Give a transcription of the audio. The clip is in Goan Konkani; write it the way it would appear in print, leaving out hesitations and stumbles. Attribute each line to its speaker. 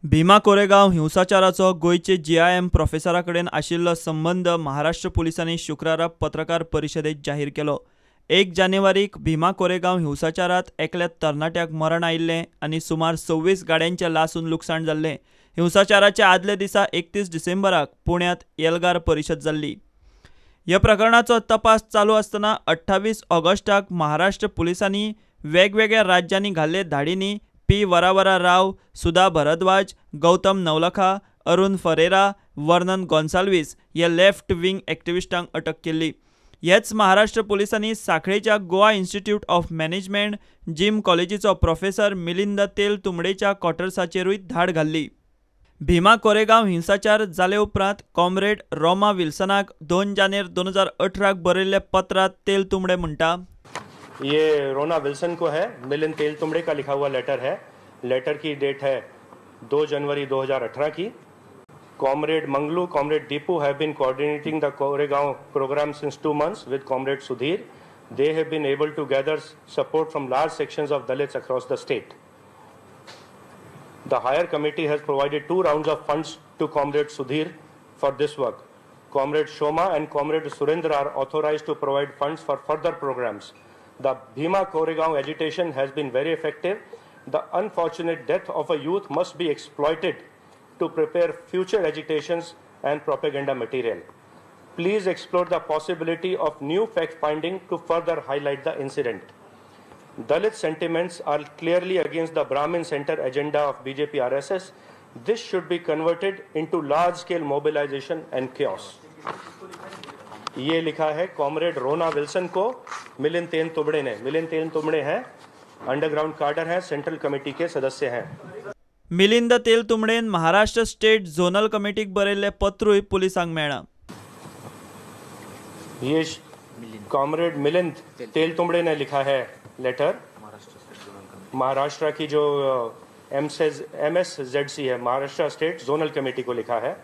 Speaker 1: भीमा कोरेगांव हिंसाचाराचो गोंयचे जीआयएम प्रोफेसरा कडेन आशिल्लो संबंद महाराष्ट्र पुलिसांनी शुक्रारा पत्रकार परिशदेत जाहीर केलो. 1 जानेवारीक भीमा कोरेगांव हिंसाचारांत एकल्या तरणाट्याक मरण आयिल्लें आनी सुमार 26 गाड्यांचें लासून लुकसाण जाल्लें. हिंसाचाराच्या आदल्या दिसा 31 डिसेंबराक पुण्यांत एल्गार परिशद जाल्ली. ह्या प्रकरणाचो तपास चालू आसतना 28 ऑगस्टाक महाराष्ट्र पुलिसांनी वेगवेगळ्या राज्यांनी घाल्ले धाडींनी पी वरावरा राव, सुधा भरद्वाज, गौतम नवलखा, अरुण फरेरा, वर्णन गोन्साल्वीस हे लेफ्ट विंग एक्टिविस्टांक अटक केल्ली. हेच महाराष्ट्र पुलिसांनी साखळेच्या Goa institute of management GIM कॉलेजीचो प्रोफेसर मिलिंद तेल तुंबडेच्या क्वॉर्टर्साचेरूय धाड घाल्ली. भीमा कोरेगांव हिंसाचार जाले उपरांत कॉम्रेड रोमा विल्सनाक 2 जानेर 2018 बरयल्ल्या पत्रांत तेल तुंबडे म्हणटा,
Speaker 2: ये रोना विल्सन को है, मिलिंद तेलतुंबड़े का लिखा हुआ लेटर है। लेटर की डेट है 2 जनवरी 2018 की। Comrade Manglu, comrade Deepu have been coordinating the Koregaon programme since 2 months with comrade Sudhir. They have been able to gather support from large sections of Dalits across the state. The higher committee has provided 2 rounds of funds to comrade Sudhir for this work. Comrade Shoma and comrade Surendra are authorised to provide funds for further programmes. The Bhima Koregaon agitation has been very effective. The unfortunate death of a youth must be exploited to prepare future agitations and propaganda material. Please explore the possibility of new fact finding to further highlight the incident. Dalit sentiments are clearly against the Brahmin center agenda of BJP RSS. This should be converted into large scale mobilization and chaos. ये लिखा है कॉमरेड रोना विल्सन को मिलिंद तेलतुंबड़े ने। मिलिंद तेलतुंबड़े हैं, अंडरग्राउंड कार्डर हैं, सेंट्रल कमेटी के सदस्य हैं।
Speaker 1: मिलिंद तेलतुंबडेन महाराष्ट्र स्टेट झोनल कमिटीक बरयल्लें पत्रूय पुलिसांक मेळ्ळां.
Speaker 2: ये कॉमरेड मिलिंद तेलतुंबड़े ने लिखा है लेटर। महाराष्ट्र की जो MSZC है, महाराष्ट्र स्टेट जोनल कमेटी को लिखा है।